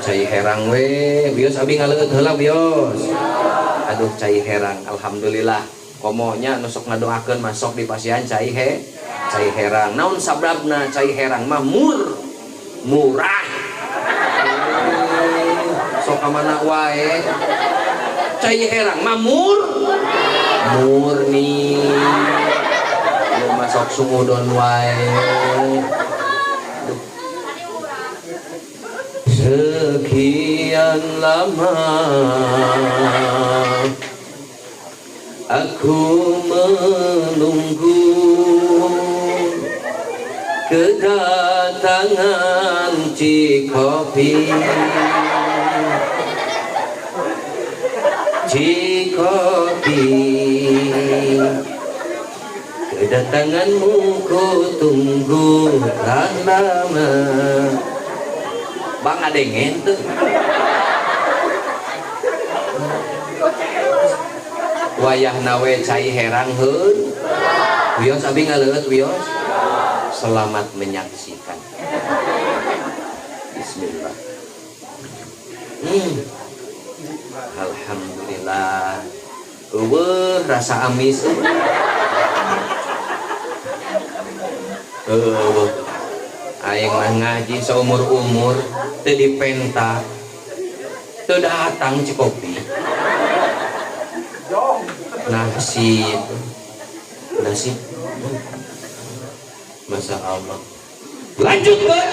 Cai herang we, bios abi ngaleueut heula bios. Aduh cai herang, alhamdulillah. Komonya nu sok ngadoakeun masuk di pasian cai cai herang. Naon sababna cai herang mah murah. Sok ka mana wae. Cai herang mah murni. Lu masuk sungudon wae. Aduh. Sekian lama aku menunggu kedatangan Cikopi. Cikopi, kedatanganmu ku tunggu tak lama. Bang ada yang tuh. Wayah nawe cai herang heun. Wios abi ngaleueut wios. Selamat menyaksikan. Bismillah. Alhamdulillah. Eueuh rasa amis. Eueuh. Aing mah ngaji seumur-umur teu dipenta. Teu datang Cikopi. Nasib. Nasib. Masa Allah. Lanjutkan.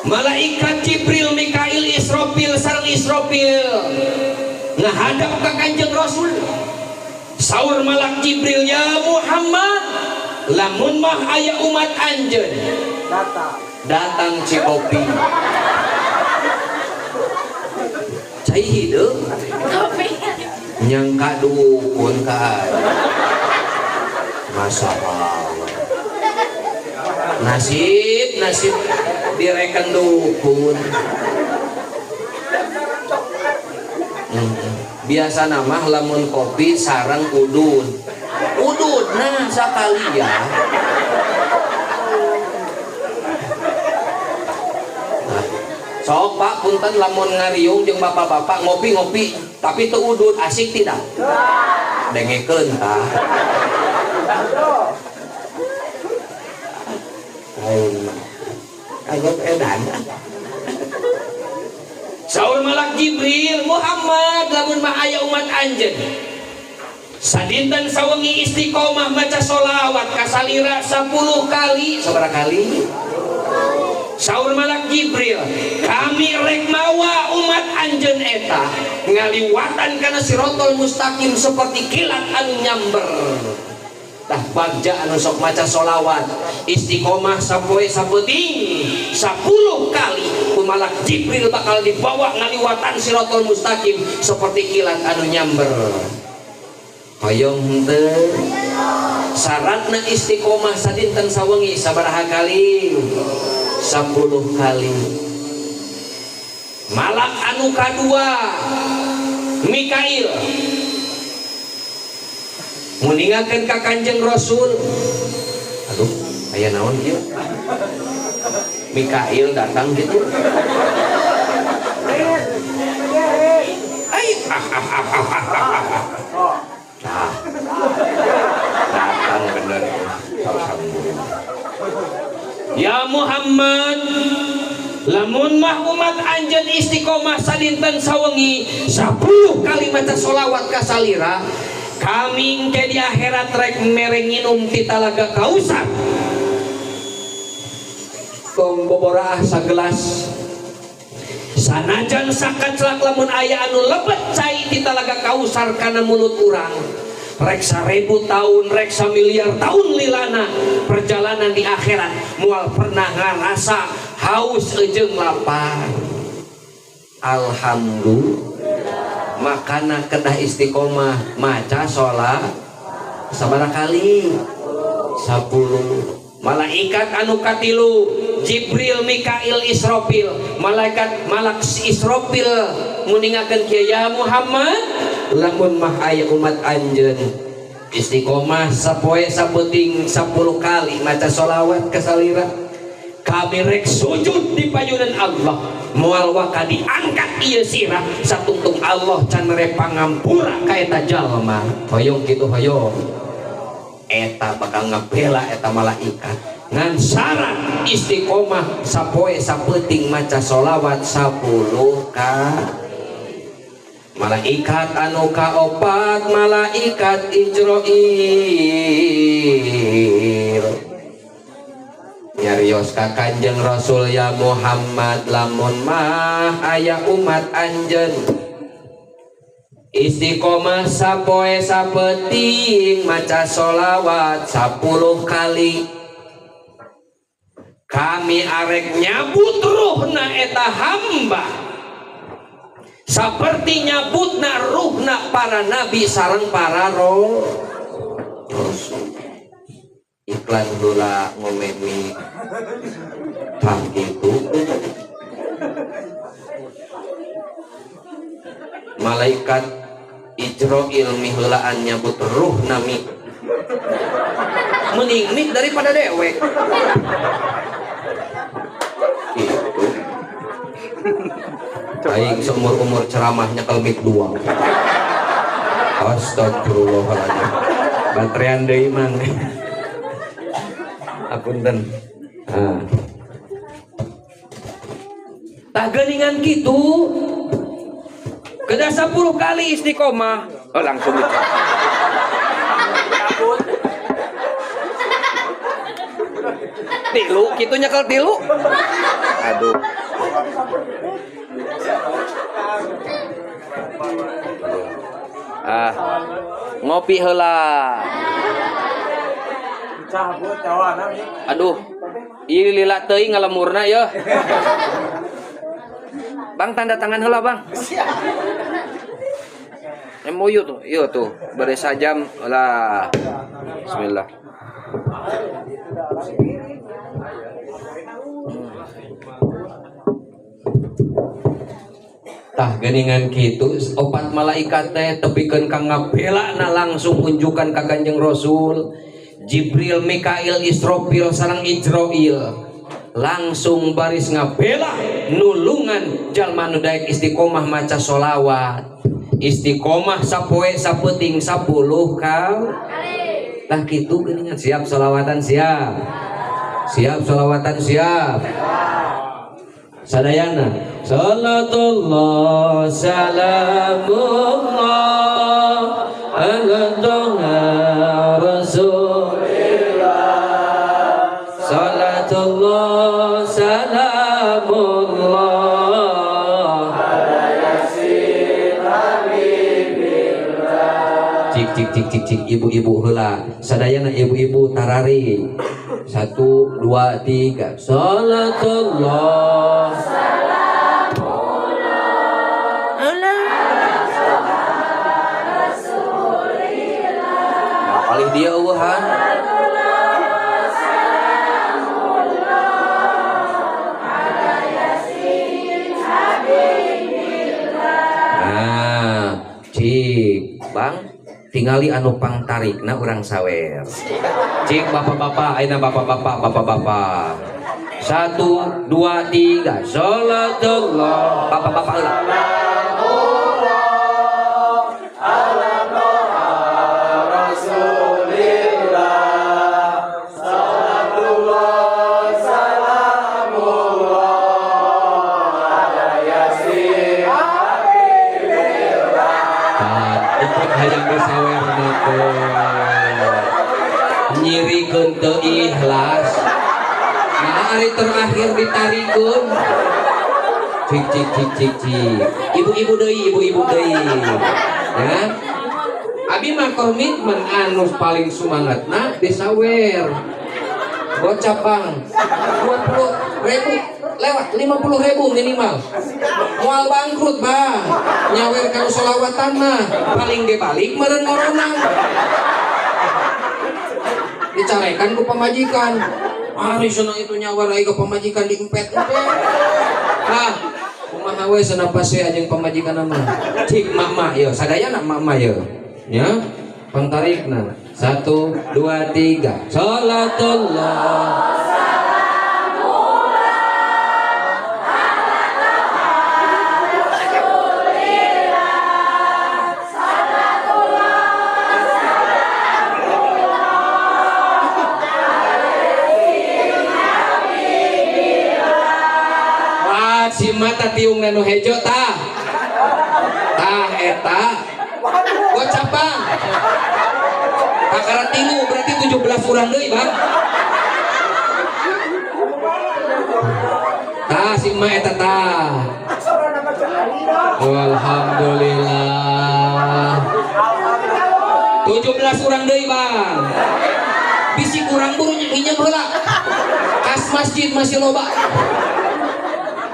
Malaikat Jibril, Mikail, Israfil sareng Israfil ngahadap ka Kanjeng Rasul. Saur malak Jibril, ya Muhammad, lamun mah aya umat anjeun datang Cikopi. Cai hideung nyangka dukun ka aing. Masya Allah. Nasib, nasib direken dukun. Biasa nama lamun kopi sarang udud. Udud nah sakali ya. Nah, sok Pak punten lamun ngariung jeung bapak-bapak ngopi-ngopi tapi teu udud asik tidak? Dengekeun tah. Agak edan. Saur malak Jibril, Muhammad lamun mah aya umat anjeun sadinten sawengi istiqomah maca sholawat kasalira 10 kali. Sabaraha kali? Saur malak Jibril, kami rek mawa umat anjeun eta ngaliwatan kana sirotol mustaqim seperti kilat anu nyamber. Tah bagja anu sok maca sholawat istiqomah sapoe sapeuting 10 kali ku malak Jibril bakal dibawa ngaliwatan sirotol mustaqim seperti kilat anu nyamber. Hoyong henteu? Syaratna istiqomah sadinten sawengi sabaraha kali? 10 kali. Malak anu kadua Mikail muningakeun ka Kanjeng Rasul. Aduh, aya naon ieu? Mikail datang gitu. Ai, nah, datang bener. Alhamdulillah. Ya Muhammad, lamun mah umat anjeun istiqomah sadinten sawengi 10 kali maca sholawat kasalira, kami engke di akhirat rek mere nginum ti talaga Kausar. Tong boboraah sagelas. Sanajan sakaclak lamun aya anu lebet cai ti talaga Kausar kana mulut urang, rek 1000 tahun, rek 1 miliar tahun lilana perjalanan di akhirat moal pernah ngarasa haus jeung lapar. Alhamdulillah. Makana kedah istiqomah maca sholat sabaraha kali? 10. Malaikat anu katilu Jibril, Mikail, Israfil. Malaikat malak Israfil nguningakeun kieu, ya Muhammad, lamun mah aya umat anjeun istiqomah sapoe sapeuting 10 kali maca sholawat kasalira, Kami rek sujud di payunan Allah. Moal waka diangkat ieu sirah satungtung Allah can mere pangampura ka eta jalma. Hoyong kitu hoyong. Eta bakal ngabela eta malaikat. Ngan syarat istiqomah sapoe sapeuting maca sholawat 10 kali. Malaikat anu kaopat malaikat Ijroil nyarios ka Kanjeng Rasul ya Muhammad lamun mah aya umat anjeun istiqomah sapoe sapeuting maca sholawat 10 kali kami arek nyabut ruhna eta hamba seperti nyabutna ruhna para nabi sareng para rasul. Iklan heula ngomemi tah kitu. Malaikat Ijroil miheulaan nyabut ruhna mi mending mik daripada dewek gitu. Aing seumur-umur ceramahnya kalau mik 2. Astagfirullahaladzim. Baterean deui mang. Apunten. Nah. Tah geuningan kitu. Kedah 10 kali istiqomah. Oh langsung gitu. Tilu kitu nyekel tilu. Aduh. Ah, ngopi heula. Aduh, ieu lila teuing ngalemurna yeuh. Bang tanda tangan heula, Bang. MOU tuh, iya tuh, bade sajam lah. Bismillah. Tah geuningan kitu opat malaikat teh tepikeun ka ngabelana langsung unjukan ka Kanjeng Rasul. Jibril, Mikail, Israfil sareng Ijroil langsung baris ngabela nulungan jalma nu daek istiqomah maca sholawat. Istiqomah sapoe sapeuting 10 kali. Tah kitu geuningan siap sholawatan siap. Siap sholawatan siap. Sadayana salatullah salamullah ala toha rasulillah salatullah salamullah ala yasin habibillah. Cik cik cik cik cik ibu-ibu heula sadayana ibu-ibu tarari 1 2 3 salatullah salamullah ala rasulillah. Nah, paling dia eueuhan salamullah ala yasin habibillah. Nah, cik Bang tingali anu pangtarikna urang sawer. Cik bapak-bapak, ayeuna bapak-bapak, bapak-bapak. 1 2 3 salatullah. Bapak-bapak heula. Ala rasulillah salatullah salamullah ala yasin habibillah. Tah ikut hayang disawerna teh. Nyirikeun teu ikhlas. Nah, hari terakhir ditarikeun. Cik cik cik cik cik. Ibu-ibu deui, ibu-ibu deui. Ya. Abi mah komitmen anu paling sumangatna disawer. Gocap Bang. 20.000 lewat 50.000 minimal. Moal bangkrut Bang. Nyawer kana sholawatan mah paling ge balik meureun ngoronang. Dicarekan ku pamajikan. Ari cenah itu nyawer ai ka pamajikan diempet-empet. Nah, kumaha we cenah pase jeung pamajikan mah. Cik mama yeuh, sadayana mama yeuh. Ya, pangtarikna. 1 2 3. Salatullah salamullah Si mata tiung nu hejo tah. Tah eta. Gocap bang. Kakara tilu berarti 17 urang deui bang. Tah si emak eta tah. Alhamdulillah. 17 urang deui bang. Bisi kurang buru nginjem heula. Kas masjid masih loba.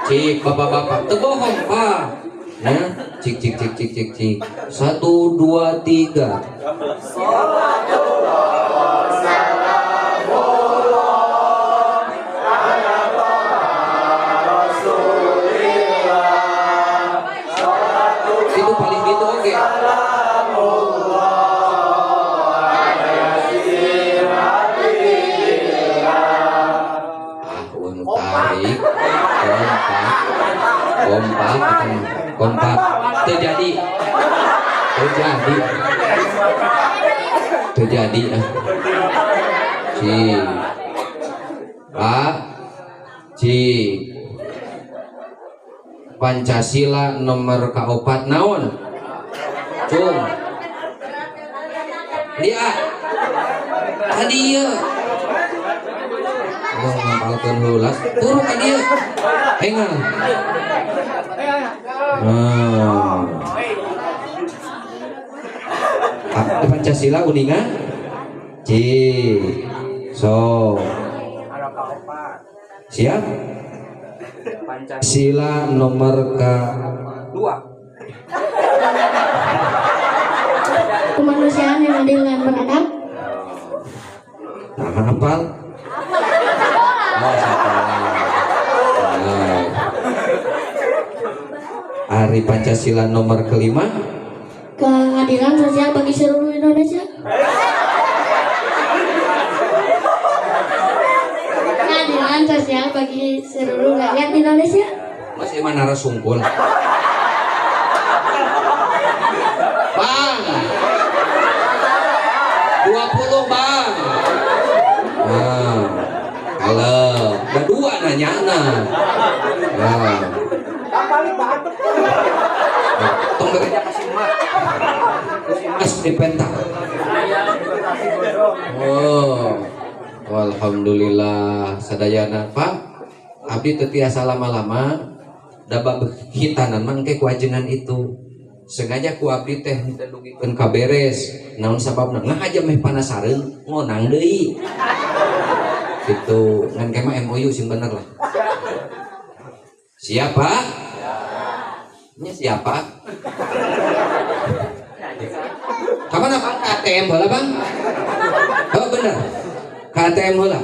Cik bapak-bapak, teu bohong pak. Nah, cik cik cik cik cik cik. 1 2 3. Itu paling gitu oke. Tarik, kompak, kompak, kompak, terjadi, terjadi, terjadi. Ci, Pak, Ci, Pancasila nomor kaopat naon? Cung, dia, tadi ya. Oh, ngapalkeun heula. Turu ka dieu. Engal. Nah. Pancasila uninga? C. So. Siap? Sila nomor ke 2. Kemanusiaan yang adil dan beradab. Nah, hafal? Oh, nah. Ari Pancasila nomor kelima, keadilan sosial bagi seluruh Indonesia. Keadilan sosial bagi seluruh rakyat Indonesia. Mas emang narasungkul. Bang, 20 bang. Nah. Kalau udah dua nanya nah. Nah. Tong bekerja kasih emas. Mas dipentak. Oh. Alhamdulillah sadayana Pak. Abdi teu tiasa lama-lama da bab hitanan mah engke ku ajengan itu. Sengaja ku abdi teh henteu dugikeun ka beres. Naon sababna? Ngahaja meh panasareun ngonang deui. Gitu, ngan kema MOU sing bener lah. Siapa? Ini siapa? Kapan apa? KTM heula bang? Oh bener, KTM heula.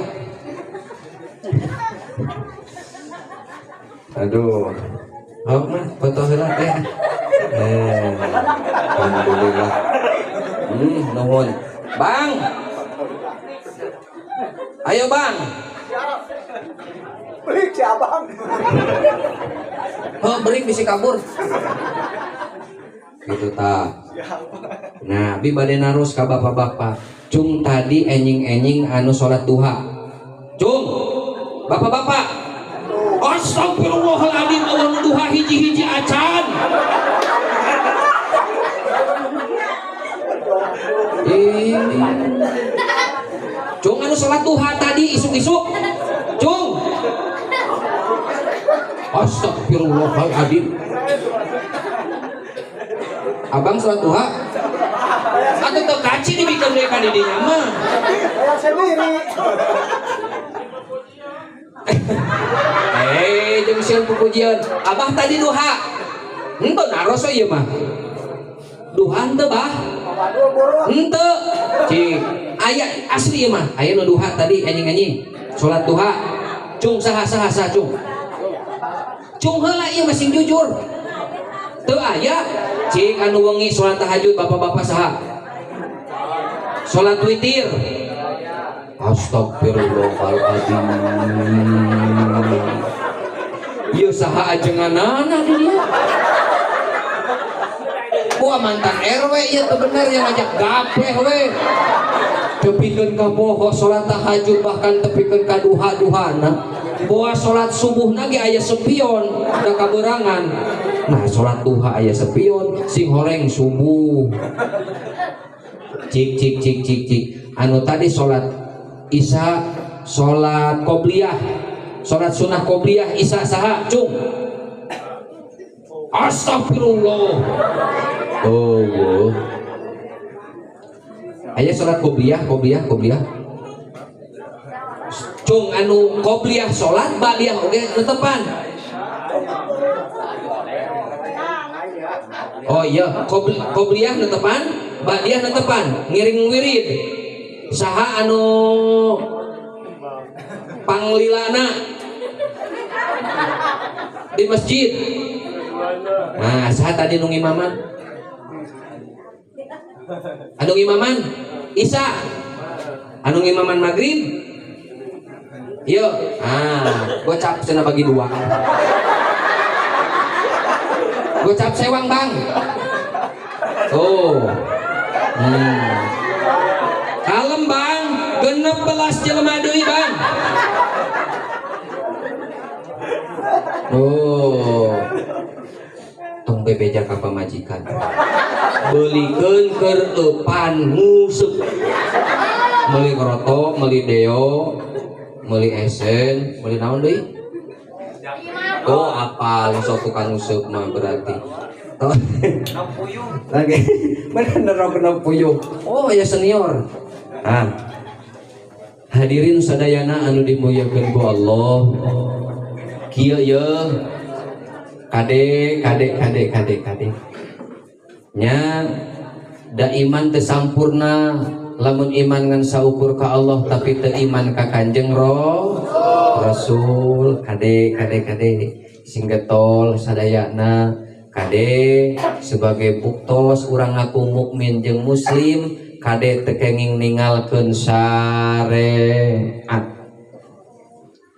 Aduh, oh mah foto heula teh. Alhamdulillah. Nuhun. Bang. Ayo bang. Beli si abang. Oh beri bisa kabur. Gitu ta. Nah, bi bade narus ka bapak-bapak. Cung tadi enjing-enjing anu sholat duha. Cung, bapak-bapak. Astagfirullahaladzim, Allah duha hiji-hiji acan. Cung anu sholat duha tadi isuk-isuk. Cung. Astagfirullahaladzim. Abang sholat duha? Atau teu kaci dibikin mereka di dinya mah. Jeung sieun pupujian. Abah tadi duha. Henteu naros we ieu mah. Duha henteu bah? Henteu. Cik, aya asli ieu mah. Aya nu duha tadi anjing-anjing. Salat duha. Cung saha saha saha cung. Cung heula ieu mah sing jujur. Teu aya cik anu wengi salat tahajud bapak-bapak saha? Salat witir. Astagfirullahaladzim. Ieu saha ajenganana di dieu? Wah mantan RW ieu teu bener yang ngajak gapeh we. Tepikeun ka poho salat tahajud bahkan tepikeun ka duha-duhana. Boa salat subuh nage aya sepion da kaberangan. Nah, salat duha aya sepion, sing horeng subuh. Cik cik cik cik cik. Anu tadi salat isya, salat qobliyah, salat sunah qobliyah isya saha? Cung. Astagfirullah. Oh, oh. Aya salat qobliyah, qobliyah, qobliyah. Cung anu qobliyah salat ba'diyah oge netepan. Oh iya, qobliyah netepan, ba'diyah netepan, ngiring wirid. Saha anu panglilana di masjid? Nah, saha tadi nu ngimaman? Anu ngimaman Isa. Anu ngimaman maghrib? Iya. Ah, gocap cenah bagi dua. Gocap sewang, Bang. Oh. Kalem, Bang. 16 jelema deui, Bang. Oh. Tong bebeja ka pamajikan. Beulikeun keur eupan nguseup. Meuli kroto, meuli deo, meuli esen, meuli naon deui? Oh, apal sok tukang nguseup mah berarti. Oh. Lagi bener nerok puyuh. Oh, ya senior. Ah. Hadirin sadayana anu dimuliakeun ku Allah. Kieu ye. Kade kade kade kade kade. Nya da iman teu sampurna lamun iman ngan saukur ka Allah tapi teu iman ka Kanjeng Rasul. Kade kade kade sing getol sadayana kade sebagai buktos urang ngaku mukmin jeung muslim kade teu kenging ningalkeun syariat.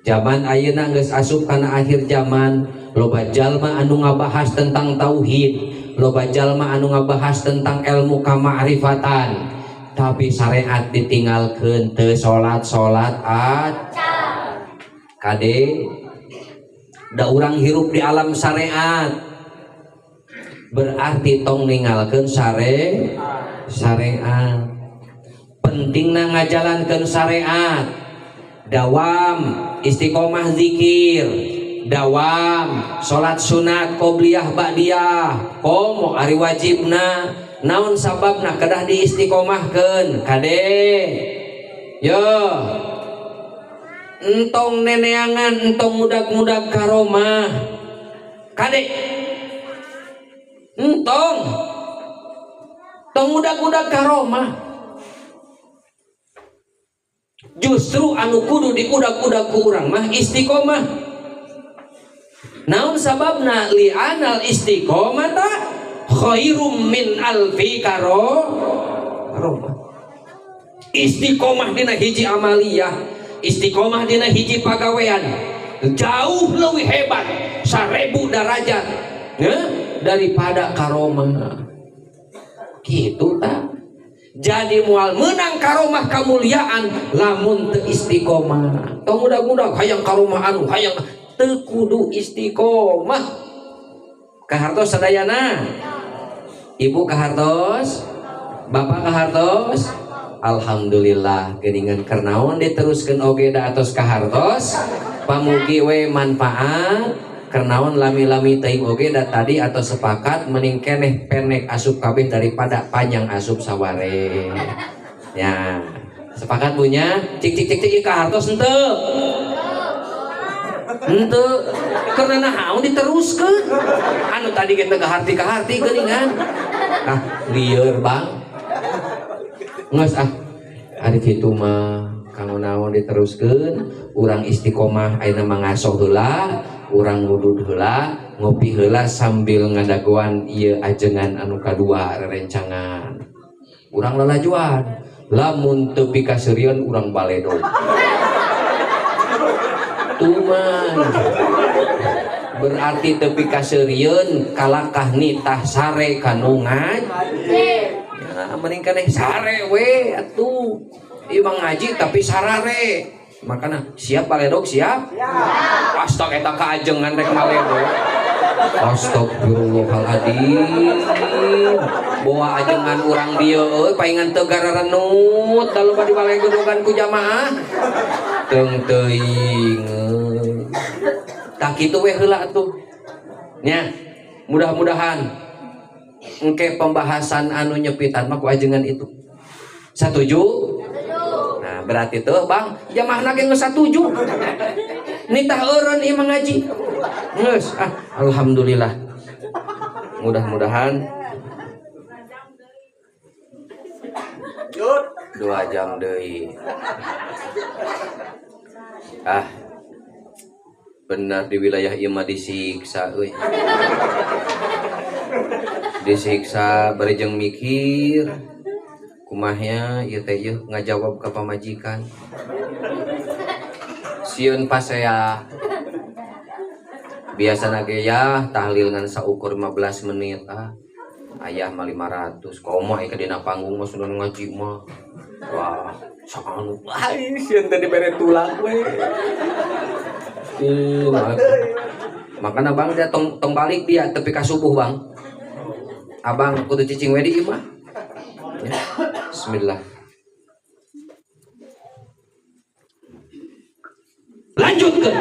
Zaman ayeuna geus asup kana akhir zaman, loba jalma anu ngabahas tentang tauhid, loba jalma anu ngabahas tentang ilmu kama'rifatan, tapi syariat ditinggalkeun teu salat-salat acan. Kade da urang hirup di alam syariat berarti tong ninggalkeun syariat. Pentingna ngajalankeun syariat, dawam istiqomah zikir, dawam salat sunat qobliyah ba'diyah, komo ari wajibna naon sababna kedah diistiqomahkeun. Kade yo entong neneangan, entong mudag-mudag karomah. Kade entong tong mudag-mudag karomah. Justru anu kudu diudag-udag ku urang mah istiqomah. Naon sababna? Li'anal istiqomata khairum min alfi karomah. Istiqomah dina hiji amaliyah, istiqomah dina hiji pagawean jauh lebih hebat 1000 derajat ya, daripada karomah. Gitu ta. Jadi mual menang karomah kemuliaan lamun teu istiqomah. Tong mudah-mudah hayang karomah anu hayang teu kudu istiqomah. Kahartos sadayana? Ibu kahartos? Bapak kahartos? Alhamdulillah geuningan kernaon diteruskeun oge da atos kahartos. Pamugi we manfaat kernaon lami-lami teuing oge da tadi atau sepakat mending keneh penek asup kabeh daripada panjang asup saware. Ya, sepakat punya cik cik cik cik kahartos henteu. Henteu karena naon diteruskeun. Anu tadi ge teu kaharti-kaharti geuningan. Ah, lieur Bang. Geus ah, ari kitu mah kanggo naon diteruskeun, urang istiqomah ayeuna mah ngasoh heula, urang ngudud heula, ngopi heula sambil ngadagoan ieu ajengan anu kadua rerencangan. Urang lalajuan, lamun teu pikaseurieun urang baledog. Tuman. Berarti teu pikaseurieun kalakah nitah sare kanu ngaji. Ya, mending keneh sare we atuh. Ieu mah ngaji tapi sarare. Makana siap baledog siap? Siap. Astag eta kaajengan rek maledog. Astagfirullahaladzim. Bawa ajengan urang dieu euy paingan teu gararenut da loba dibalegodogan ku jamaah. Teung teuing. Tah kitu we heula atuh. Nya, mudah-mudahan engke pembahasan anu nyepitan mah ku ajengan itu. Satuju? Nah, berarti tuh Bang, jamaahna ge geus satuju. Nitah eureun ieu mah ngaji. Geus, ah alhamdulillah. Mudah-mudahan 2 jam deui. Ah. Benar di wilayah ieu mah disiksa euy. Disiksa bari jeung mikir. Kumahnya ieu teh ieu ngajawab ka pamajikan. Sieun pasea. Biasana ge ya tahlil ngan saukur 15 menit ah. Ayah mah 500 komo aya dina panggung mah sudah ngaji mah. Wah, saanu. Ai sieun teh dibere tulang we. Makana Bang dia tong tong balik dia tepi ka subuh Bang. Abang kudu cicing we di imah. Ya. Bismillah. Lanjutkeun.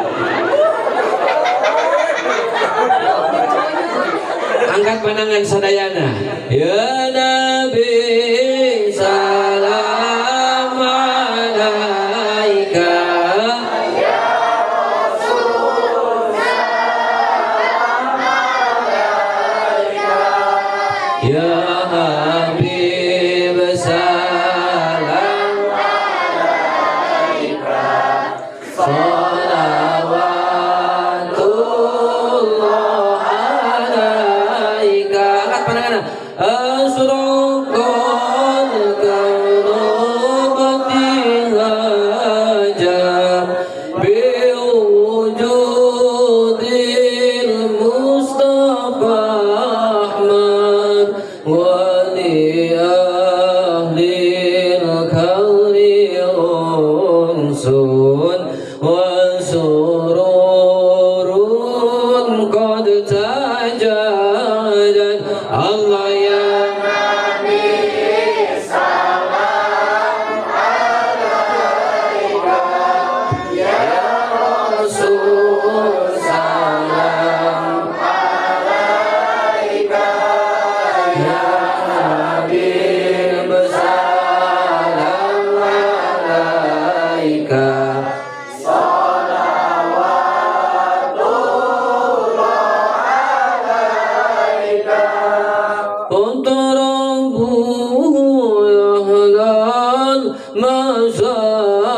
Angkat pandangan sadayana. Ya Nabi salam alaika. Ya Rasul salam alaika. Ya Habib salam alaika. Salawatullah alaika. Angkat pandangan. Asraqal kaunubati hajar biwujudil Mustafa Ahmad wa li ahlil kauni unsun wa sururun qad tajaddad. Allah ya Nabi salam alaika. Ya Rasul salam alaika. Ya Habib salam alaika. Salawatullah alaika. Untarabuhu yahlal masani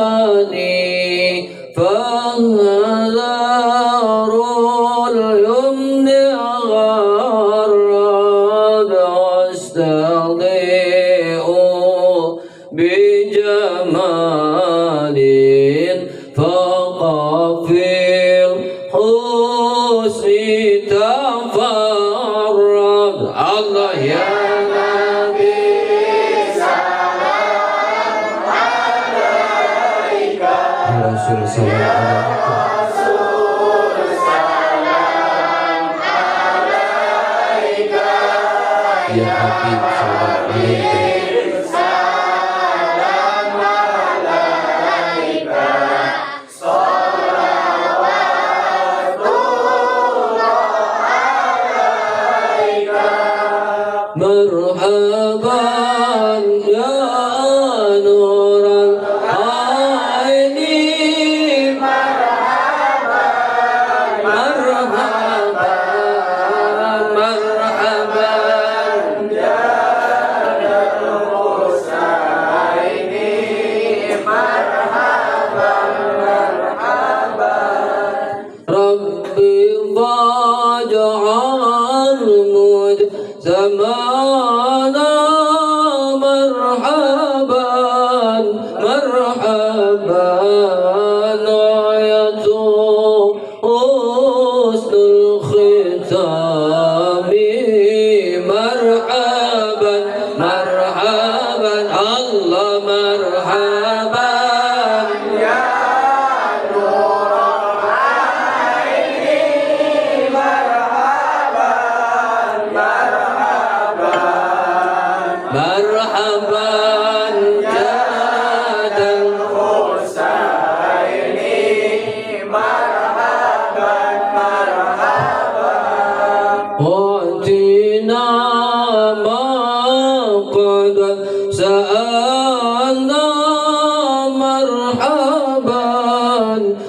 fahzarul yumni gharrad astadi'u bijamalin faqafil husni tafarrad. Allah ya Nabi salam alaika. Rasul salam alaika. Rasul salam alaika. Ya Habib salam alaika. Salam alaika. Salawatullah alaika. Marhaban ya nur al-aini. Marhaban, Marhaban, marhaban ya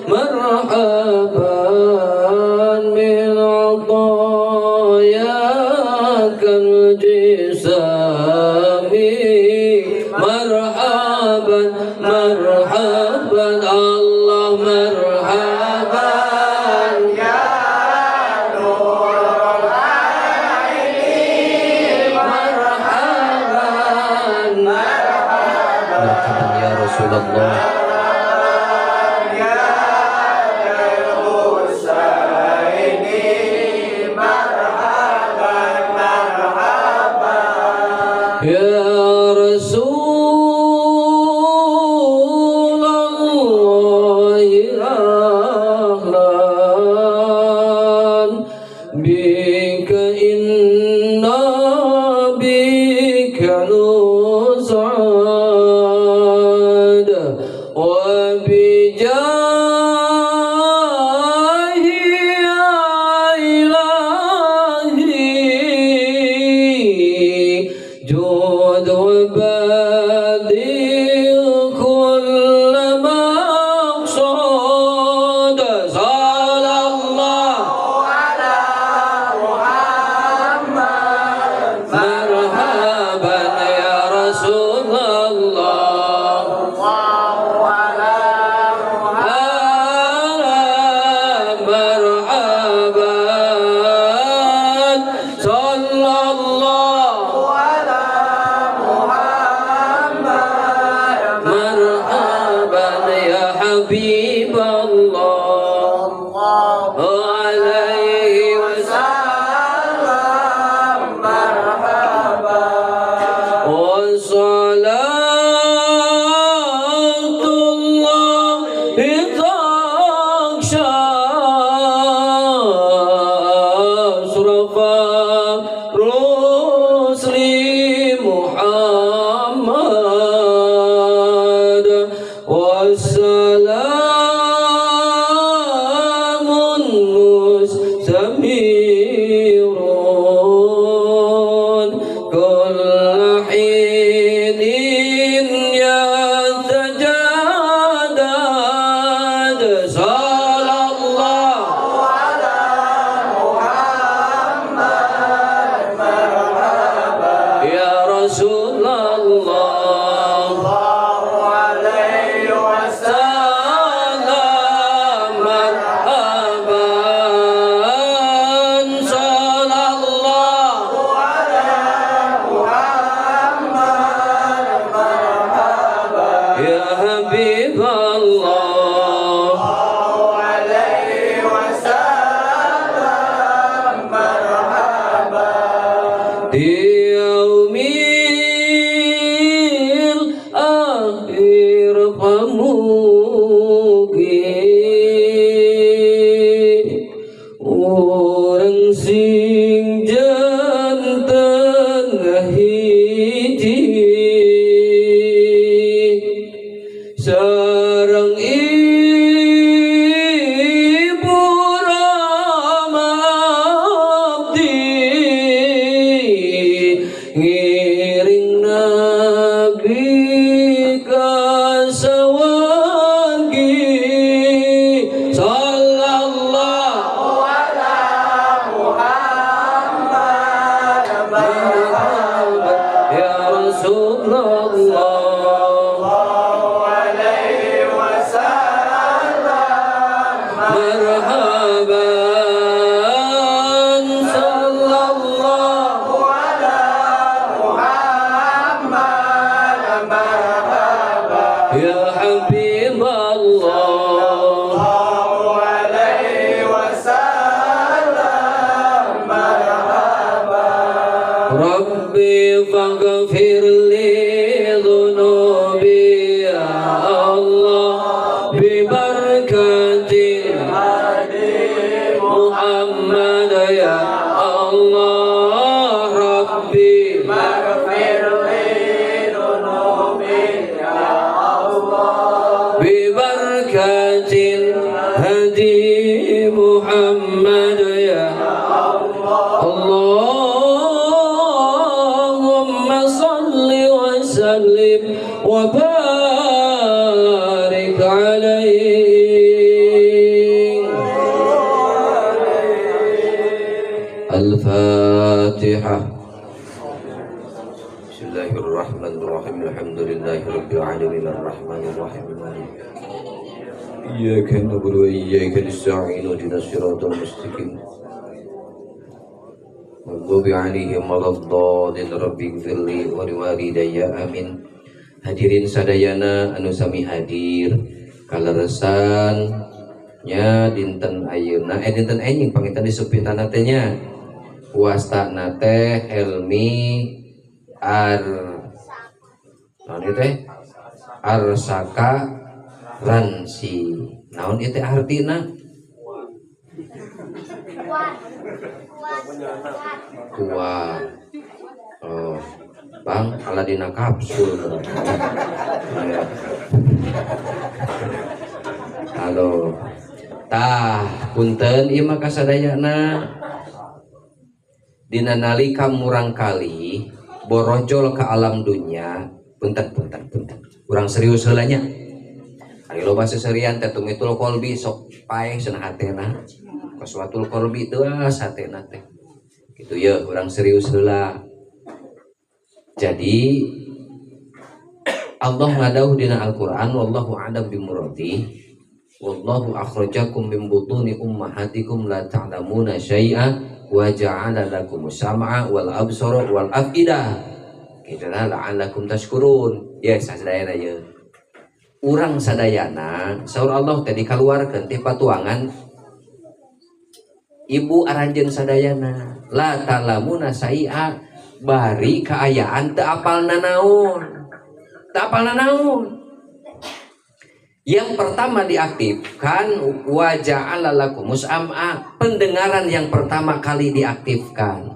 مرحبا من عطاياك الجسام. مرحبا مرحبا الله مرحبا يا نور العين. مرحبا مرحبا يا رسول الله. يا الحسين. مرحبا مرحبا يا رسول الله، أهلا بك، إنا بك نسعد وبجاه يا إلهي جود وبلغ كل مقصود. صلى الله على محمد. مرحبا يا رسول الله. الله على هلا مرحبا صلى الله على محمد. مرحبا يا حبيب الله الله عليه وسلم. سلام مرحبا. وصلاة الله تغشى أشرف رسل محمد، والسلام مستمر كل حين يتجدد. صلى الله على محمد. مرحبا يا رسول الله. الله عليه وسلم. سلام مرحبا صلى الله على محمد. مرحبا يا حبيب الله. الله عليه وسلم. مرحبا Di yaumil akhir pamugi urang sing janten hiji sareng ibu Rama abdi ngiring Nabi ka sawargi. Sallallahu ala Muhammad. Marhaban ya Rasulullah. Sallallahu alaihi wasallam. Marhaban sallallahu ala Muhammad. Marhaban ya Habib Allah. Sallallahu alaihi wasallam. Marhaban Rabbi faghfir li dhunubi ya Allah bi barakati Muhammad ya Allah. Rabbi Maghfir li dhunubi ya Allah bi barakatil hadi Muhammad ya Allahumma salli wa sallim wa barik alaihi. Al-Fatihah. Bismillahirrahmanirrahim. Alhamdulillahirabbil alamin arrahmanirrahim. Iyyaka na'budu wa iyyaka nasta'in. Ihdinas siratal mustaqim. Maghdubi 'alaihim waladdallin. Rabbighfirli wa liwalidayya amin. Hadirin sadayana anu sami hadir kaleresan nya dinten ayeuna dinten enjing panginten disupitana teh nya wastana teh Helmi ar naon ieu teh Arsaka Ransi. Naon ieu teh artina? Kuat. Oh, bang aladina kapsul. Halo. Tah, punten ieu mah kasadayana. Dina nalika murangkali borojol ke alam dunya, punten punten punten. Urang serius heula nya. Ari loba seserian teh tumitul qalbi sok paeh cenah hatena. Kasuatul qalbi teu hatena teh. Gitu ya, urang serius heula. Jadi Allah ngadauh dina Al-Qur'an wallahu a'lam bimuradi. Wallahu akhrajakum min butuni ummahatikum la ta'lamuna syai'a wa ja'ala lakumus sam'a wal absara wal af'idah. Kitu la'allakum tashkurun. Ya sadayana ye. Urang sadayana saur Allah teh dikaluarkeun ti patuangan ibu aranjeun sadayana la ta'lamuna syai'a bari kaayaan teu apal nanaon. Teu apal nanaon. Yang pertama diaktifkan wa ja'ala lakumus sam'a, pendengaran yang pertama kali diaktifkan.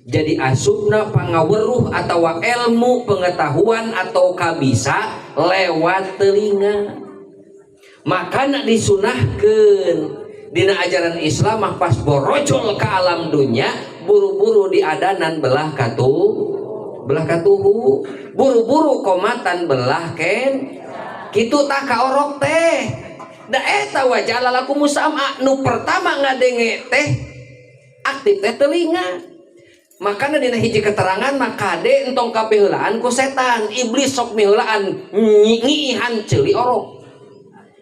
Jadi asupna pangaweruh atau ilmu pengetahuan atau kabisa lewat telinga. Makana disunahkeun dina ajaran Islam mah pas borojol ke alam dunia buru-buru diadanan belah katuhu, buru-buru komatan belah ken. Kitu tah ka orok teh. Da eta wa ja'ala lakumus sam'a nu pertama ngadenge teh aktif teh telinga. Makana dina hiji keterangan mah kade entong kapiheulaan ku setan, iblis sok miheulaan ngiihan ceuli orok.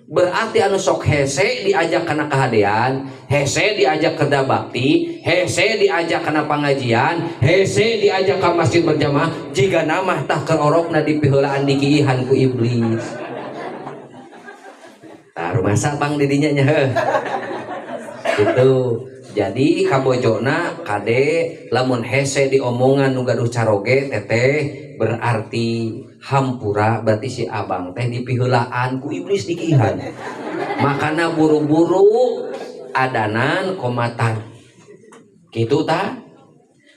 Berarti anu sok hese diajak kana kahadean, hese diajak kerja bakti, hese diajak kana pengajian, hese diajak ka masjid berjamaah, jiga namah tah keur orokna dipiheulaan dikiihan ku iblis. Tah rumasa bang didinya nya heuh. Gitu. Jadi kabojona kade lamun hese diomongan nu gaduh caroge teteh berarti hampura, berarti si abang teh dipiheulaan ku iblis dikihan. Makana buru-buru adanan komatan. Kitu tah.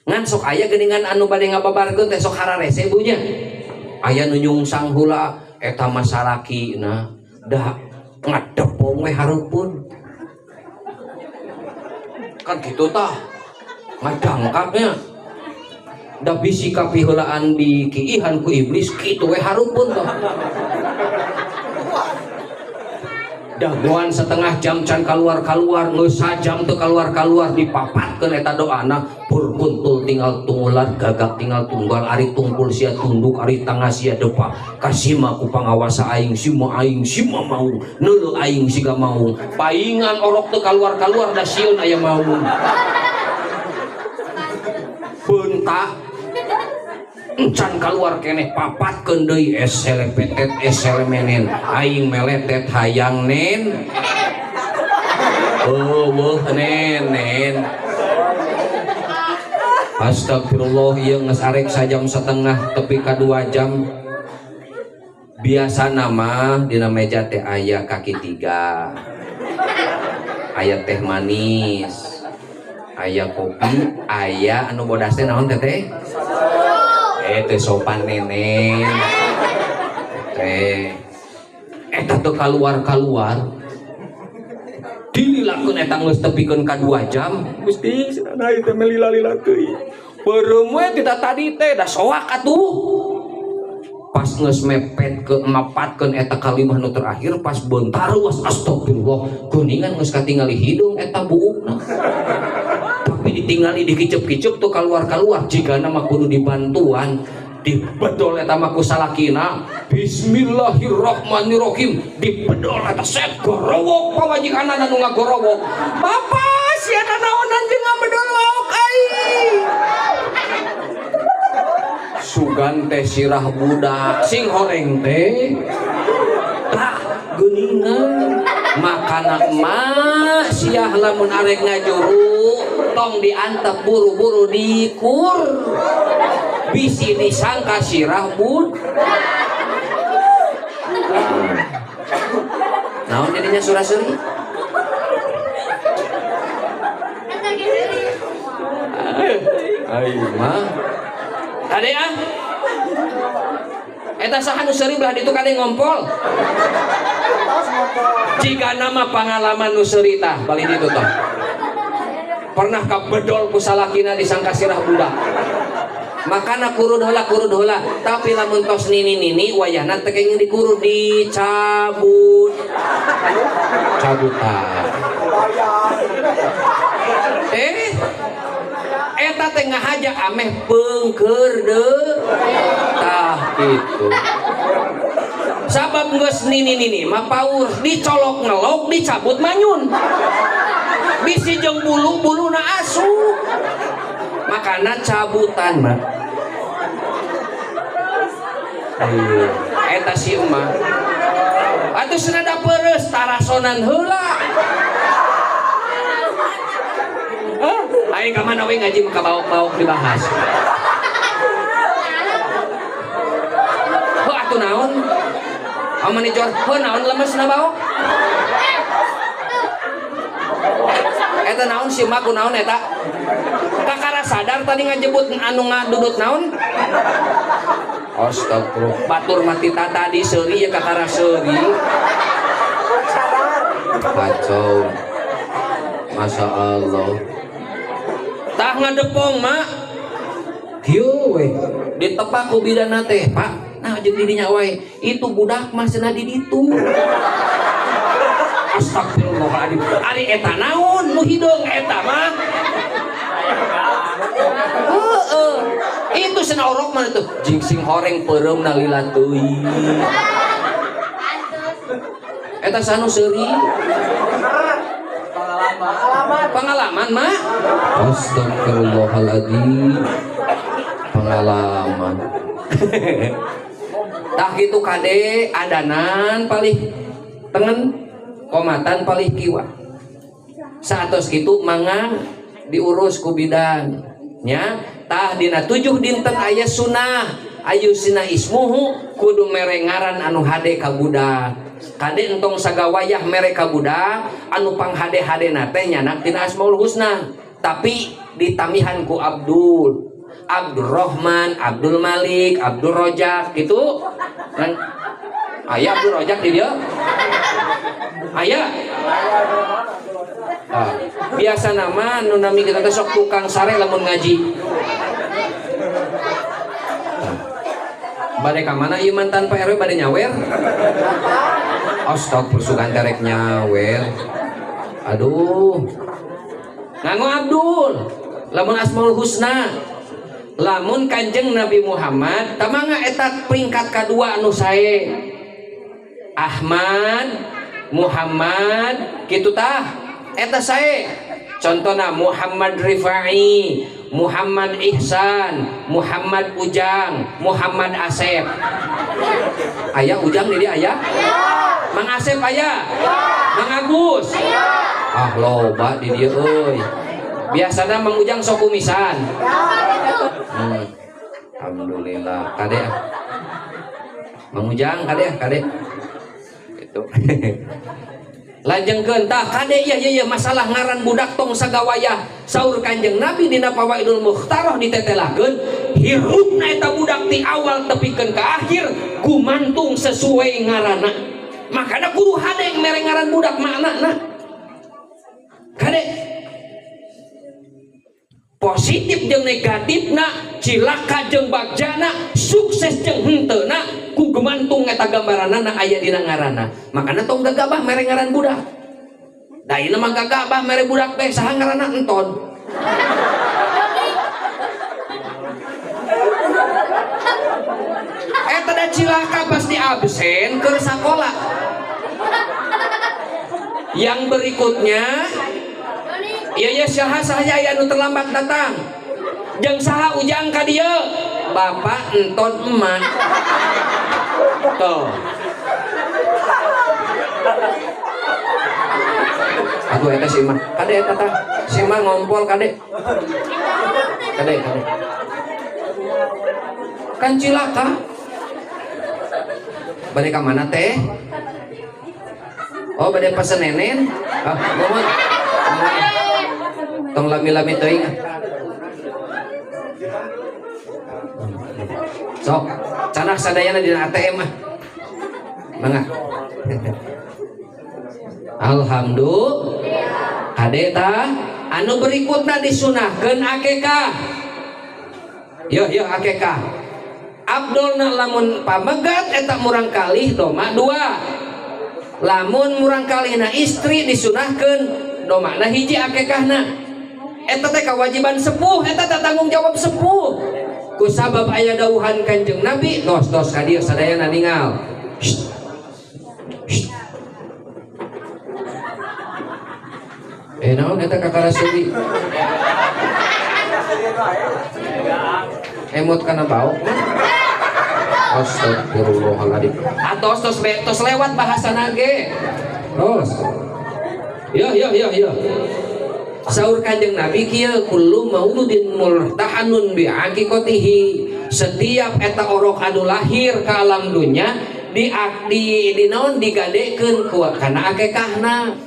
Ngan sok aya geuningan anu bade ngababarkeun teh sok hararese bunya. Aya nu nyungsang heula eta mah salakina da ngadepong we hareupeun. Kan gitu tah ngadangkapnya da bisi kapiheulaan dikiihan ku iblis kitu we hareupeun tah. Dagoan setengah jam can kaluar-kaluar, geus sajam teu kaluar-kaluar dipapatkeun eta doana purpuntul tinggal tungulan gagak tinggal tunggal ari tungkul sia tunduk ari tangga sia depa kasima ku pangawasa aing sima mau neuleuh aing siga mau paingan orok teu kaluar-kaluar da sieun aya mau beunta encan kaluar keneh papatkeun deui eselepetet eselemenen aing meletet hayang nen eueuh nenen. Astagfirullah ieu geus arek sajam setengah tepi ka 2 jam. Biasa mah dina meja teh aya kaki 3, aya teh manis, aya kopi, aya anu bodas teh naon teteh? Teh sopan nenen. Teh eta teu kaluar-kaluar. Dililakeun eta geus tepikeun ka 2 jam. Gusti cenah ieu teh melila-lila teuing. Beureum we tita tadi teh da soak atuh. Pas geus mepet ke mapatkeun eta kalimah nu terakhir pas bentar was astagfirullah geuningan geus katingali hidung eta buukna. Tapi Ditinggali dikicep-kicep tuh keluar-keluar jigana mah kudu dibantuan. Dibedol eta mah ku salakina. Bismillahirrahmanirrahim. Dibedol eta set gorowok pamajikanana nu ngagorowok. Bapak sia naonan jeung ngabedol lauk aing. Sugan teh sirah budak sing horeng teh tah geuningan. Makana emak siah lamun arek ngajuru tong diantep buru-buru dikur bisi disangka sirah bud. Naon jadinya surah-suri? Ayo mah kade ah eta saha nu seuri belah ditu kade ngompol. Jika nama pengalaman nu seuri tah balik ditu tah pernah kabedol ku salakina disangka sirah budak. Makana kurud heula tapi lamun tos nini-nini wayahna teh kenging dikurud dicabut cabutan. Eta teh ngahaja ameh peungkeur deui tah kitu. Sabab geus nini-nini mah paur dicolok ngelok dicabut manyun. Bisi jeung bulu-buluna asup. Makana cabutan mah. Eta si emak. Atuh senada pereus tarasonan heula. Aing ka mana we ngaji ka baok-baok dibahas. Heuh atuh naon? Amun dicor, heuh naon lemesna baok? Eta naon si emak ku naon eta? Kakara sadar tadi ngajebut anu ngadudut naon? Astagfirullah. Batur mati tata di seuri ya kakara seuri. Kacau. Masya Allah. Tah ngadepong mak. Kieu we ditepak ku bidana teh, Pak. Nah jeung didinya wae. Itu budak mah cenah di ditu. Astagfirullahaladzim. Ari eta naon nu hideung eta mah? Heeh. Itu cenah orok mah tuh. Jeung sing horeng peureumna lila teuing. Eta sanu seuri. Pengalaman. Pengalaman, Mak. Astagfirullahaladzim. Pengalaman. Tah kitu kade adanan palih tengen komatan palih kiwa. Saatos kitu mangga diurus ku bidan. Nya, tah dina 7 dinten aya sunah. Ayu sina ismuhu kudu mere ngaran anu hade ka budak. Kade entong sagawayah mere ka budak anu panghade-hadena teh nyanak tina Asmaul Husna, tapi ditamihan ku Abdul, Abdurrahman, Abdul Malik, Abdul Rojak gitu. Ngan aya Abdul Rojak di dieu? Aya. Ah, biasa nama nu nami kita teh sok tukang sare lamun ngaji. Bade ka mana ieu mantan Pak RW bade nyawer? Astagfirullah sugan terek nyawer. Aduh. Nganggo Abdul. Lamun Asmaul Husna. Lamun Kanjeng Nabi Muhammad tamanga eta peringkat kadua anu sae. Ahmad, Muhammad kitu tah. Eta sae. Contohna Muhammad Rifai, Muhammad Ihsan, Muhammad Ujang, Muhammad Asep. Aya Ujang di dia aya? Mang Asep aya? Mang Agus? Ah loba di dia euy. Biasana Mang Ujang sok kumisan. Alhamdulillah kade. Mang Ujang kade kade. Gitu. Lajengkeun tah kade ieu ieu masalah ngaran budak tong sagawayah. Saur Kanjeng Nabi dina Fawaidul Mukhtarah ditetelahkeun hirupna eta budak ti awal tepikeun ka akhir gumantung sesuai ngaranna. Makana kudu hade mere ngaran budak maknana. Kade positif jeung negatifna, cilaka jeung bagjana, sukses jeung henteuna ku gumantung eta gambaranana aya dina ngaranna. Makana tong gagabah mere ngaran budak. Da ieu mah gagabah mere budak teh saha ngaranna enton. Da cilaka pasti absen ke sekolah. Yang berikutnya, iya ya, saha saja aya anu terlambat datang. Jeung saha ujang ka dieu? Bapak enton emak. Tuh. Aduh eta si Imah. Kade eta tah. Si Imah ngompol kade. Kade kade. Kan cilaka. Bade ka mana teh? Oh, bade pesen nenen. Ah, mohon. Tong lami-lami teuing. Sok, canak sadayana dina ATM ah. Mangga. Alhamdulillah. Kade tah anu berikutna disunahkeun akikah. Yo yo akikah. Abdulna lamun pamegat eta murang kalih doma dua. Lamun murang kalihna istri disunahkeun domana hiji akikahna. Eta teh kewajiban sepuh, eta teh tanggung jawab sepuh. Kusabab aya dawuhan Kanjeng Nabi, tos-tos ka dieu sadayana ningal. Shh. Shh. Naon eta kakara seuri? Emot kana bauk mah. Astagfirullahaladzim. Atos tos tos lewat bahasana ge. Tos. Yo yo yo yo. Saur Kanjeng Nabi kieu, kullu mauludin murtahanun bi aqiqatihi. Setiap eta orok anu lahir ka alam dunya di di naon digadekeun ku kana akekahna.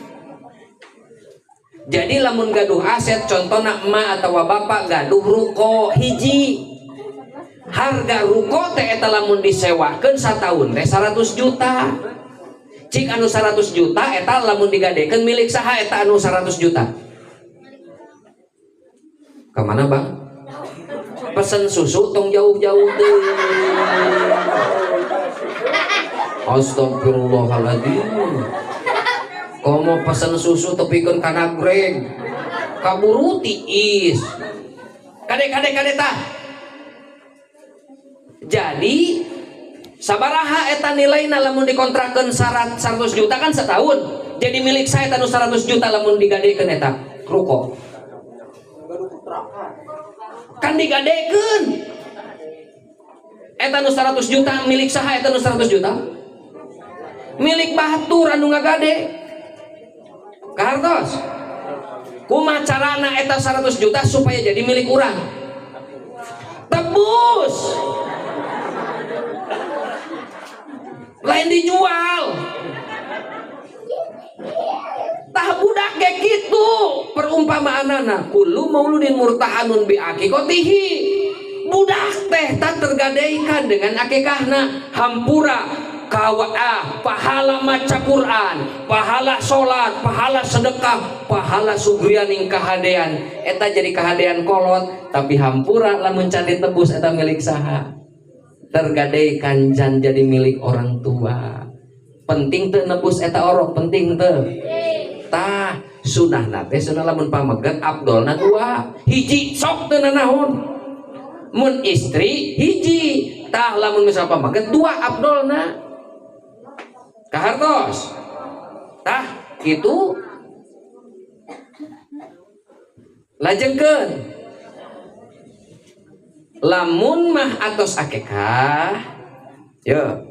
Jadi lamun gaduh aset contohna emak atawa bapak gaduh ruko hiji. Harga ruko teh eta lamun disewakeun sataun teh 100 juta. Cik anu 100 juta eta lamun digadekeun milik saha eta anu 100 juta? Kemana bang? Pesen susu tong jauh-jauh tuh. Astagfirullahaladzim. Komo pesen susu tepikeun kana greng. Kaburu tiis. Kade kade kade tah. Jadi sabaraha eta nilaina lamun dikontrakeun 100 juta kan setahun. Jadi milik saya eta nu 100 juta lamun digadekeun eta ruko. Kan digadekeun. Eta nu 100 juta milik saha eta nu 100 juta? Milik batur anu ngagade. Kahartos. Kumaha carana eta 100 juta supaya jadi milik urang? Tebus. Lain dijual. Tah budak ge kitu perumpamaanana kullu mauludin murtahanun bi aqiqatihi. Budak teh tak tergadaikan dengan akikahna. Hampura kawa pahala maca Quran, pahala salat, pahala sedekah, pahala sugrianing kahadean. Eta jadi kahadean kolot, tapi hampura lamun can ditebus eta milik saha? Tergadaikan can jadi milik orang tua. Penting teu nebus eta orok, penting teu. Tah sunahna teh sunah lamun pamegat abdolna dua, hiji sok teu nanaon. Mun istri hiji, tah lamun misal pamegat dua abdolna. Kahartos. Tah kitu lajengkeun. Lamun mah atos akekah, yo.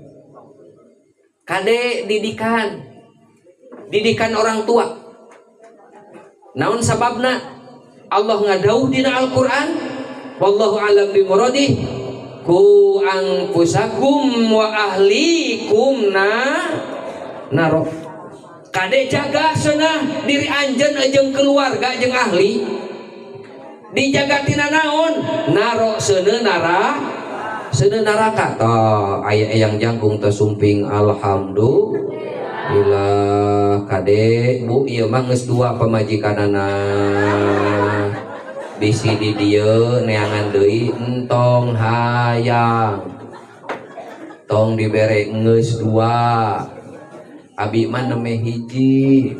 Kade didikan. Didikan orang tua. Naon sababna? Allah ngadauh dina Al-Qur'an, wallahu alam bi muradih, ku anfusakum wa ahlikum naro. Kade jaga cenah diri anjeun jeung keluarga jeung ahli. Dijaga tina naon? Naro seuneu nara, seuneu neraka. Tah aya eyang jangkung teh sumping alhamdulillah. Kade bu ieu mah geus dua pamajikanana. Bisi di dieu neangan deui entong hayang. Tong dibere geus dua. Abi mah neme hiji.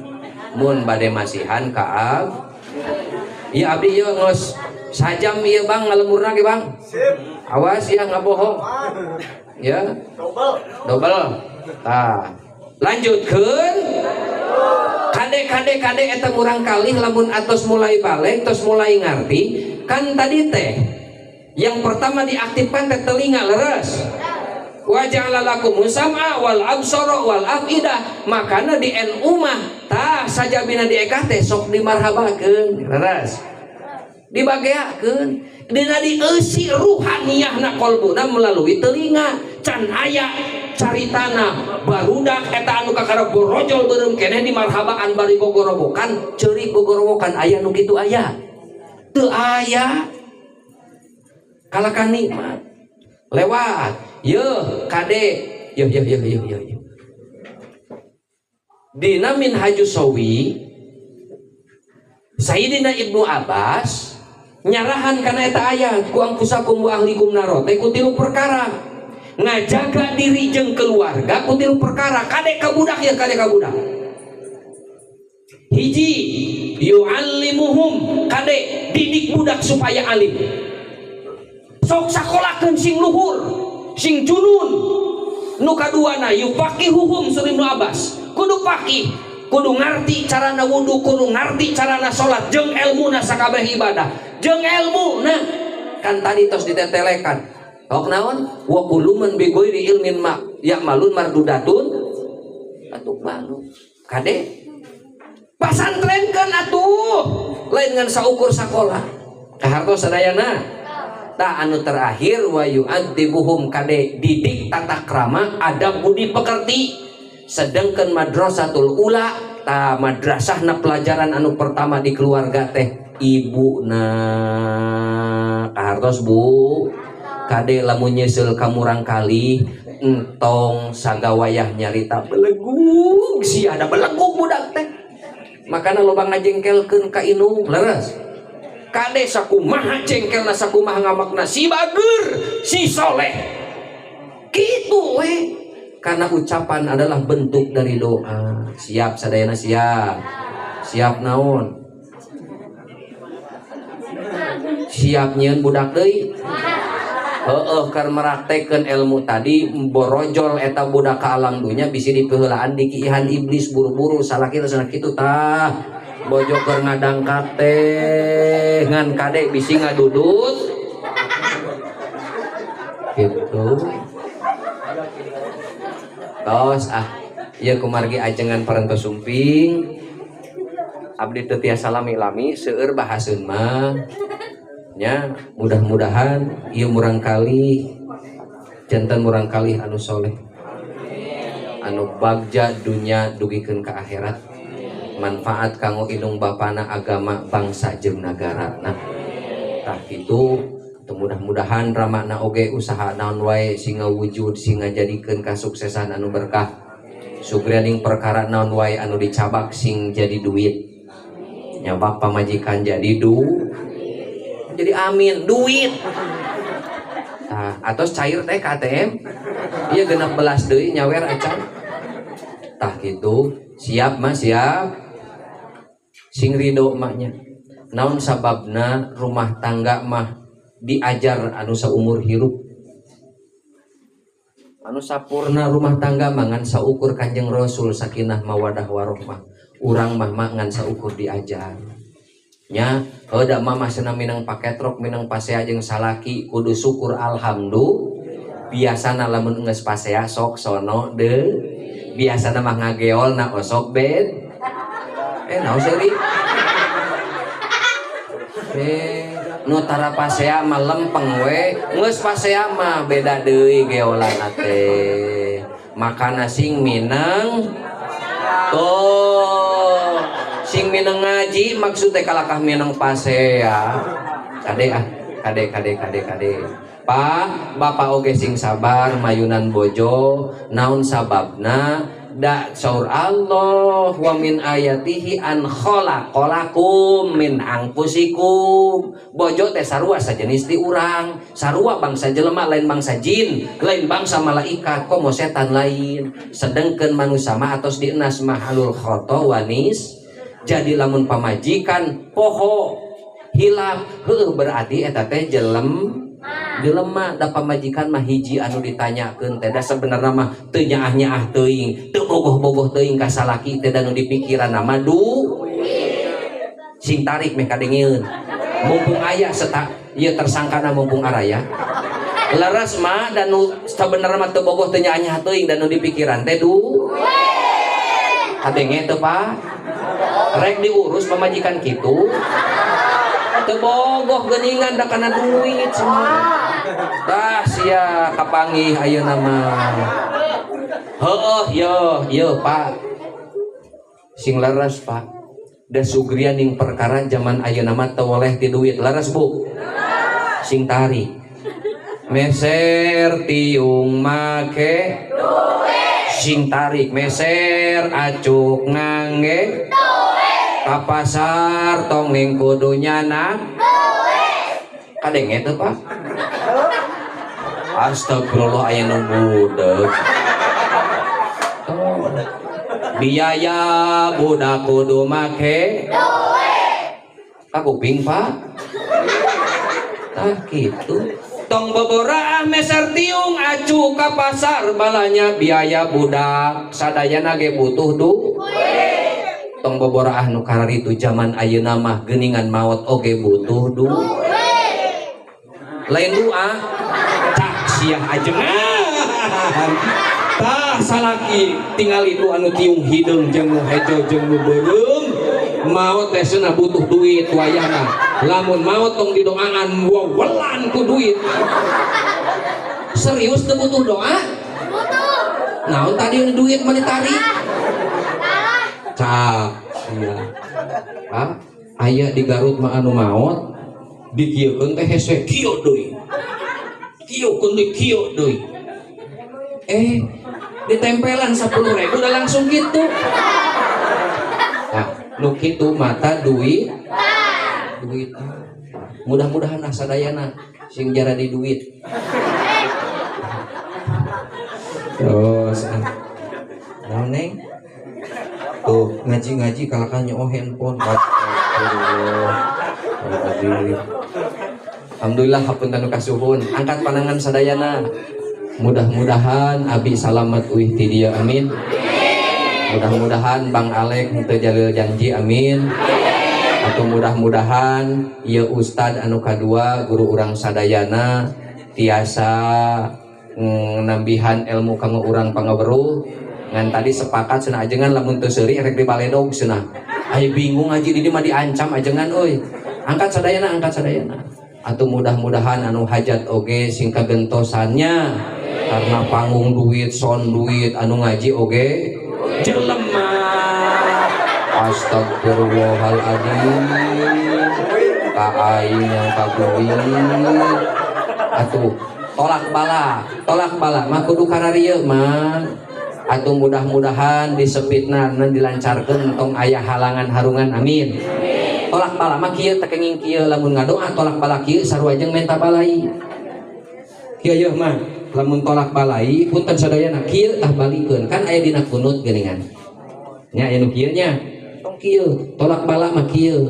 Mun bade masihan ka ab. Ieu abdi ieu geus sajam ieu bang ngalemurna ge bang. Sip. Awas ya ngabohong. Ya. Double. Tah. Lanjutkeun. Kade kade kade eta murang kali lamun atos mulai balik tos mulai ngarti kan tadi teh yang pertama diaktifkan teh telinga leres. Wa ja'ala lakumus sam'a wal absara wal afidah, makana di NU mah tah sajabina di ekah teh sok dimarhabakeun leres. Dibageakeun dina dieusi ruhaniyahna kolbuna melalui telinga. Can aya caritana barudak eta anu kakara borojol beureum keneh dimarhabaan bari gogorowokan ceurik gogorowokan aya nu kitu aya teu aya kalakan nikmat lewat yeuh kade yeuh yeuh yeuh yeuh yeuh. Dina Minhajus Sawi Sayyidina Ibnu Abbas nyarahan kana eta ayat ku angfusakum wa ahlikum naro teh ku tilu perkara, ngajaga diri jeung keluarga ku tilu perkara. Kade ka budak ya, kade ka budak. Hiji, yu'allimuhum, kade didik budak supaya alim. Sok sakolakeun sing luhur, sing junun. Nu kaduana yufaqihuhum, saur Ibnu Abbas kudu faqih, kudu ngarti carana wudu, kudu ngarti carana salat jeung elmuna sakabeh ibadah jeung elmuna. Kan tadi tos ditetelekan ok naon wa kullu man bi ghairi ilmin ma ya'malun mardudatun atuh balu. Kade pasantrenkeun atuh, lain ngan saukur sakola. Kahartos sadayana. Tah anu terakhir wa yu'adzibuhum, kade didik tata krama adab budi pekerti. Sedangkan madrasatul ula ta madrasahna pelajaran anu pertama di keluarga teh ibuna. Kahartos Bu, kade lamun nyeuseul ka murang kali entong sagawayah nyarita belegug sia, ada belegug budak teh makana loba ngajengkelkeun ka indung leres. Kade sakumaha jengkelna sakumaha ngamakna si bager si soleh kitu we, karena ucapan adalah bentuk dari doa. Siap sadayana? Siap? Siap naon? Siap nyieun budak deui? Heeh, keur meraktekeun ilmu tadi borojol eta budak ka alam dunya bisi dipeuheulaan dikiihan iblis buru-buru salah kitu salah kitu. Tah bojo keur ngadangkak teh ngan kade bisi ngadudut gitu. Tos ah ieu kumargi ajengan parantos sumping abdi teu tiasa lami-lami seueur bahaseun mah nya. Mudah-mudahan ieu murang kali janten murang kali anu soleh anu bagja dunya dugikeun ka akhirat, manfaat kanggo indung bapana, agama, bangsa jeung nagara. Nah tah kitu. Mudah-mudahan ramana oge usaha naon wae sing ngawujud sing ngajadikeun kasuksesan anu berkah. Sugrianing perkara naon wae anu dicabak sing jadi duit, nyabak pamajikan jadi du jadi amin duit. Tah atos cair teh ka ATM ieu 16 deui nyawer acan. Tah kitu. Siap mah siap, sing ridho maknya. Naon sababna rumah tangga mah diajar anu saumur hirup, anu sapurna rumah tangga mangan saukur Kanjeng Rasul sakinah mawadah warohmah. Urang mah ngan saukur diajar nya. Heuda mama cenah minang paketrok minang pasea jeung salaki kudu syukur alhamdulillah. Biasana lamun geus pasea sok sono deui, biasana mah ngageolna osok bed naon seuri nu tara pasea mah lempeng we, geus pasea mah beda deui geolana teh. Makana sing mineng tuh sing mineng ngaji maksud teh kalakah mineng pasea. Kade ah kade kade kade kade Pak, bapak oge sing sabar mayunan bojo. Naon sababna? Da saur Allah wa min ayatihi an khalaqalakum min anfusikum. Bojo teh sarua sajenis ti urang, sarua bangsa jelema, lain bangsa jin, lain bangsa malaikat, komo setan lain. Sedengkeun manusia mah atos dienas mahalul khata wanis. Jadi lamun pamajikan poho hilap heueuh berarti eta teh jelem. Jelema da pamajikan mah hiji anu ditanyakeun teh, da sebenarna mah teu nyaah-nyaah teuing, teu bogoh-bogoh teuing ka salaki teh, da nu dipikiran mah du sing tarik meh kadengeun. Mumpung aya seta ieu tersangkana, mumpung araya. Leres mah, dan nu sabenerna mah teu bogoh, teu nyaah-nyaah teuing, dan nu dipikiran teh du kadenge teu, Pak? Rek diurus pamajikan kitu? Teu bogoh geuningan, da kana duit semua. Tah, sia kapanggih ayeuna mah. Heueuh, yo yo, Pak, sing leres, Pak, da sugrian ning perkara zaman ayeuna mah teu woleh ti duit. Leres, Bu? Sing tarik. Meser tiung make, sing tarik. Meser acuk ngangge, ka pasar tong ning kudu nyanak. Kadenge teu, Pak? Astagfirullah, aya nu budeg. Oh. Biaya budak kudu make kakuping, Pak. Tah kitu, tong boboraah. Meser tiung acuk ka pasar balanya biaya budak sadayana ge butuh du. Tong boboraah nu kararitu, zaman ayeuna mah geuningan maot oge butuh du, lain doa. Cak sia ajengan. Tah, salaki tinggal itu anu tiung hideung jeung nu hejo jeung nu beureum maot teh cenah butuh duit wayahna. Lamun maot tong didoaan, wewelan ku duit. Serius, teu butuh doa? Butuh. Naon tadi duit mah ditarik? Salah. Cak sia. Ah, aya di Garut mah anu maot dikieukeun teh hese kieu deui, kieukeun deui, kieu deui, eh ditempelan 10.000 udah langsung gitu. Nah, nu kitu mata duit duit. Mudah-mudahan asadayana sing jara di duit. Terus ah. Naon, Neng? Tuh ngaji-ngaji kalakan nyoh handphone. Astagfirullah. Alhamdulillah, hapunten nu kasuhun. Angkat panangan sadayana. Mudah-mudahan abi salamet uih ti dieu, amin. Mudah-mudahan Bang Alek henteu jalil janji, amin. Atau mudah-mudahan ieu ustad anu kadua guru urang sadayana tiasa nambihan ilmu kanggo urang pangaweruh. Ngan tadi sepakat cenah ajengan lamun teu seuri rek dibaledog cenah. Aya bingung ngaji di dieu mah diancam ajengan euy. Angkat sadayana, angkat sadayana. Atau mudah-mudahan anu hajat oge sing kagentosannya, karena panggung duit, son duit, anu ngaji oge jelema. Astagfirullahaladzim, ka aing yang kaguwi. Atuh tolak bala, tolak bala mah kudu kararieu mah. Atuh mudah-mudahan disepitna nan dilancarkeun, tong aya halangan harungan, amin. Tolak bala mah kieu, teu kenging kieu. Lamun ngadoa tolak bala kieu sarua jeung menta balai kieu. Yeuh mah lamun tolak balai, punten sadayana, kieu tah balikeun kan aya dina kunut geuningan nya, aya nu kieu nya. Tong kieu, tolak bala mah kieu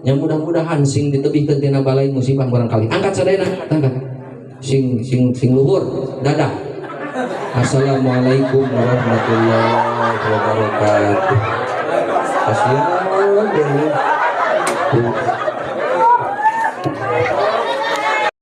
nya. Mudah-mudahan sing ditebihkeun tina balai musibah barangkali. Angkat sadayana, angkat sing sing sing luhur dadah. Assalamualaikum warahmatullahi wabarakatuh. Kasihan. Tuh.